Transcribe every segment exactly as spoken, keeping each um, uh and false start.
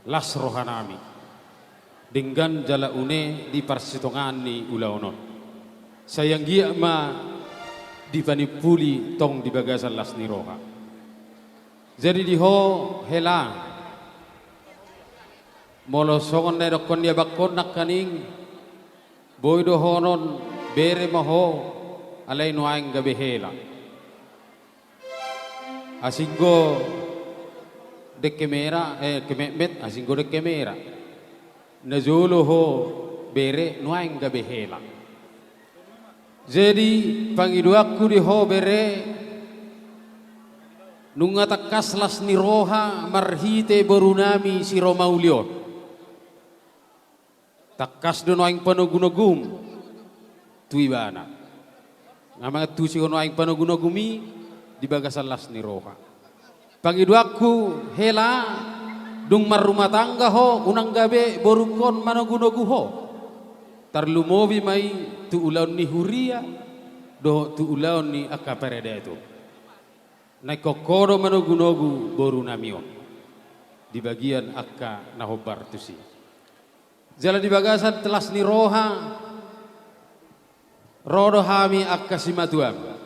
Las rohanami denggan jala une di parsitongaan ni ulaon on. Sai anggiat ma dipanimpuli tong di bagasan las ni roha. Jadi di ho hela, molo songon na didokkon ni abangkon nangkaning, boi dohonon bere ma ho, alai nuaeng gabe hela. Asing do dengke mera, eh, kemetmet, asing do dengke mera. Najolo ho bere, nuaeng gabe hela. Jadi pangidoanku di ho bere, nunga tangkas las ni roha marhite borunami si Romauli on. Tangkas do nuaeng panogunogum tu ibana. Nga mangantusi ho nuaeng panogunogum i di bagasan las ni roha. Pangidoanku hela, dung marrumah tangga ho, unang gabe borungkon manogunogu ho. Tarlumobi ma i tu ulaon ni huria dohot tu ulaon ni angka paradaton. Naeng ho do manogunogu borunami on di bagian angka na hombar tusi. Jala di bagasan las ni roha, ro do hami angka simatuam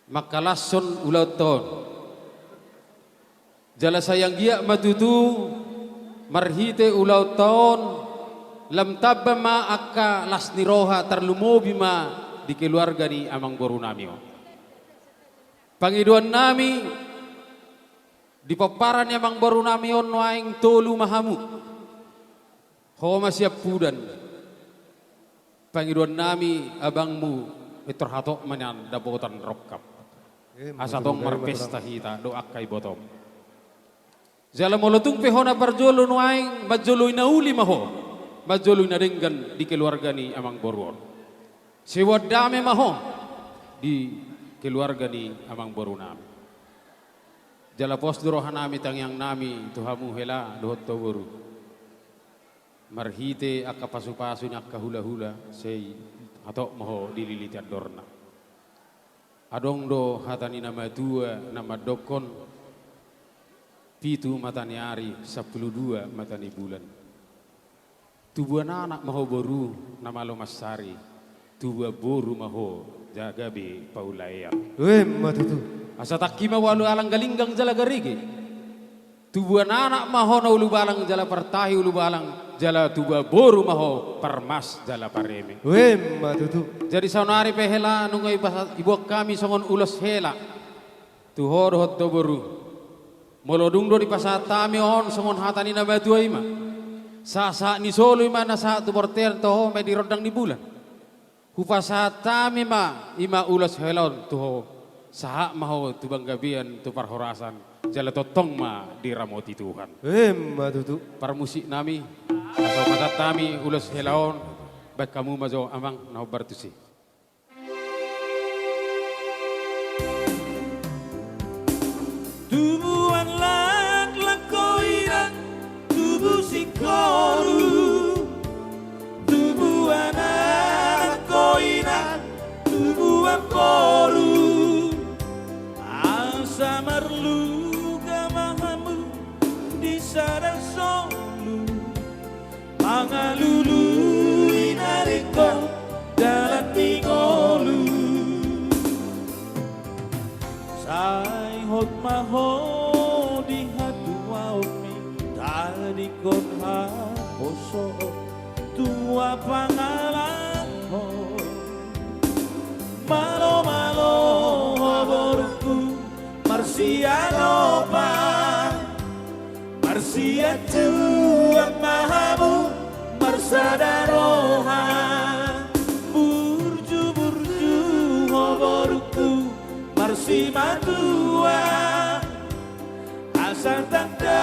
mangkalashon ulaonta on. Jala sai anggiat ma tutu marhite ulaonta on, lam tamba ma angka las ni roha, tarlumobi ma di keluarga ni amangborunami on. Pangidoannami, di pomparan ni amangborunami on nuaeng tolu ma hamu. Ho ma siampudan. Pangidoannami abangmu, pintor hatop ma nian dapotan rongkap. Eh, asa tong marpesta hita dohot angka ibotom. Jala molo tung pe ho na parjolo nuaeng, manjoloi na uli ma ho, manjoloi na denggan di keluarga ni amangboru on. Siboan dame ma ho di keluarga ni amangborunami. Jala pos do rohanami, tangiangnami tu hamu hela dohot ho boru. Marhite angka pasupasu ni angka hulahula, sai hatop ma ho dililiti andorna. Adong do hata ni na matua na mandokkon, pitu mata ni ari, sampulu dua mata ni bulan. Tubuan anak ma ho boru na malo mansari, tubuan boru ma ho jala gabe paulaean. Emma tutu. Asa tangki ma ualu alang galinggang jala garege. Tubuan anak ma ho na ulubalang jala partahi ulubalang, jala tubuan boru ma ho parmas jala pareme. Emma tutu. Jadi saonari pe hela nunga iba-, iboan hami songon ulos hela tu ho dohot ho boru. Molo dung do dipasahat hami on songon hata ni na matua i ma, sahat-sahat ni solu i ma na sahat tu bortean, toho ma i di rondang ni bulan. Hupasahat hami ma i ma ulos hela on tu ho, sahat ma ho tu panggabean, tu parhorasan, jala tongtong ma diramoti Tuhan. Emma tutu. Parmusiknami, asa hupasahat hami ulos hela on, baen hamu ma jo amang na hombar tusi. Tubuan laklak ho inang, tubu singkoru. Tubuan anak ho inang, tubuan boru. Asa marluga ma hamu di sada solu. Mangalului na ringkot dalan ni ngolu. Sai hot ma ho di hatuaonmi, tadingkon haposoon, tua pangalahon. Malo malo ho borungku, marsialopan. Marsianjuan ma hamu marsada roha. Burju burju ho borungku marsimatua. Asa tanda